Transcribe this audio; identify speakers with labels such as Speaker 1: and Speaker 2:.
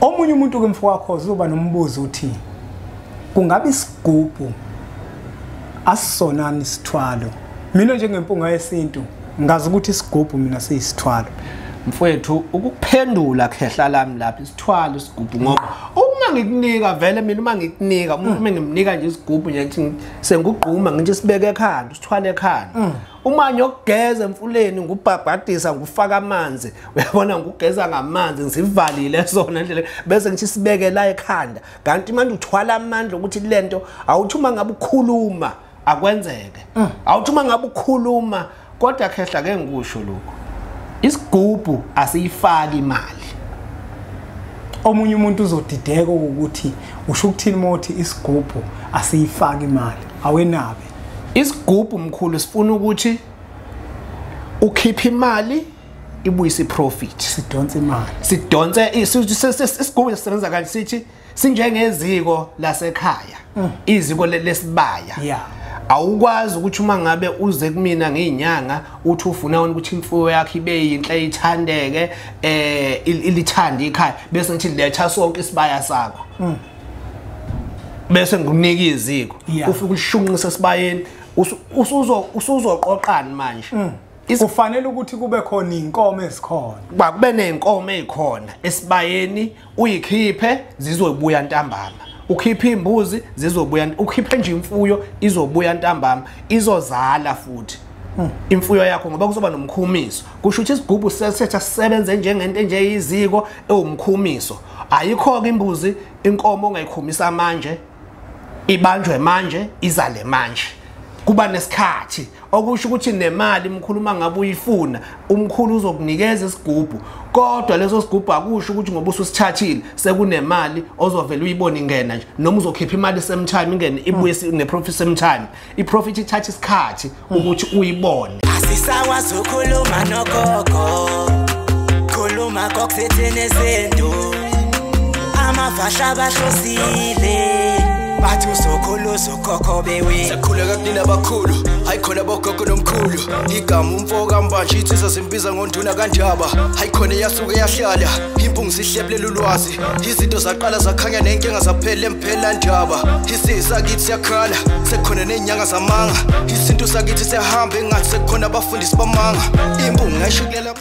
Speaker 1: Omunye umuntu ke mfowakho uzoba nombuzo uthi kungabe isigubhu asisonani isithwalo? Mina njengempunga yesintu ngazi ukuthi isigubhu mina siyisithwalo.
Speaker 2: Mfowethu, ukuphendula khehla lami lapha, isithwalo isigubhu, ngoba uma ngikunika vele mina, uma ngikunika umuntu, uma ngimnika nje isigubhu nje ngithi sengugquma, ngithi sibeke ekhanda, usithwale ekhanda. Uma ngiyokugeza emfuleni ngubhabhadisa, ngufaka amanzi, uyabona, ngugeza ngamanzi ngivalile sona ndlela, bese ngithi sibeke la ekhanda. Kanti manje uthwala amandla ukuthi lento awuthi uma ngabe ukhuluma akwenzeke, awuthi uma ngabe ukhuluma. Kodwa khehla ke ngikusho lokho, isigubhu asiyifaki imali.
Speaker 1: Omunye umuntu uzodideka ukuthi usho ukuthini mothi isigubhu asiyifaki imali, awenabe.
Speaker 2: Isigubhu mkhulu sifuna ukuthi ukhiphe imali ibuyise iprofit,
Speaker 1: sidonse imali,
Speaker 2: sidonse. Isigubhu sisebenza kanje, sithi sinjengeziko lasekhaya, iziko lesibaya. Awukwazi ukuthi uma ngabe uze kumina ngezinyanga uthi ufuna wena ukuthi imfuyo yakho ibe yinhle, ithandeke, ilithande ikhaya, bese ngithi letha sonke isibaya sakho, bese ngikunika iziko, ufike ulishunqise esibayeni, usuzoqoqani manje?
Speaker 1: Kufanele ukuthi kube khona inkomo ezikhona,
Speaker 2: kube nezinkomo ezikhona esibayeni, uyikhiphe zizobuya ntambama, ukhiphe imbuzi zizobuya, ukhiphe nje imfuyo izobuya ntambama, izozala futhi imfuyo yakho, ngoba kuzoba nomkhumiso. Kusho ukuthi isigubhu sesetha sisebenze njengento nje iziko ewumkhumiso. Ayikho ke imbuzi, inkomo ongayikhumisa manje ibanjwe manje izale manje, kuba nesikhathi. Okusho ukuthi nemali mkhulu uma ngabe uyifuna, umkhulu uzokunikeza isigubhu, kodwa leso sigubhu akusho ukuthi ngoba ususithathile sekunemali ozovela uyibone ingena nje, noma uzokhipha imali same time ingene ibuye neprofit same time. Iprofit ithatha isikhathi ukuthi uyibone.
Speaker 3: Asisakwazi ukukhuluma nogogo, khuluma kokusethene izinto, amavasha bahlosile, bathi uzokhulu ukhokho bewe.
Speaker 4: Sakhuleka kunina abakhulu, hayi khona bogogo nomkhulu. Igama umfo kaMbanje insizwa simbiza ngonduna kaNdaba. Hayi khona yasuke yahlala, impungu sihlebulela ulwazi. Izinto zaqala zakhanya nenkinga zaphela emphela ndaba. Isisakithi siyakhala, sekukhona nezinyanga zamanga. Isintu sakithi siyahamba engathi sekukhona abafundisi bamanga. Impungu ngayishukulela.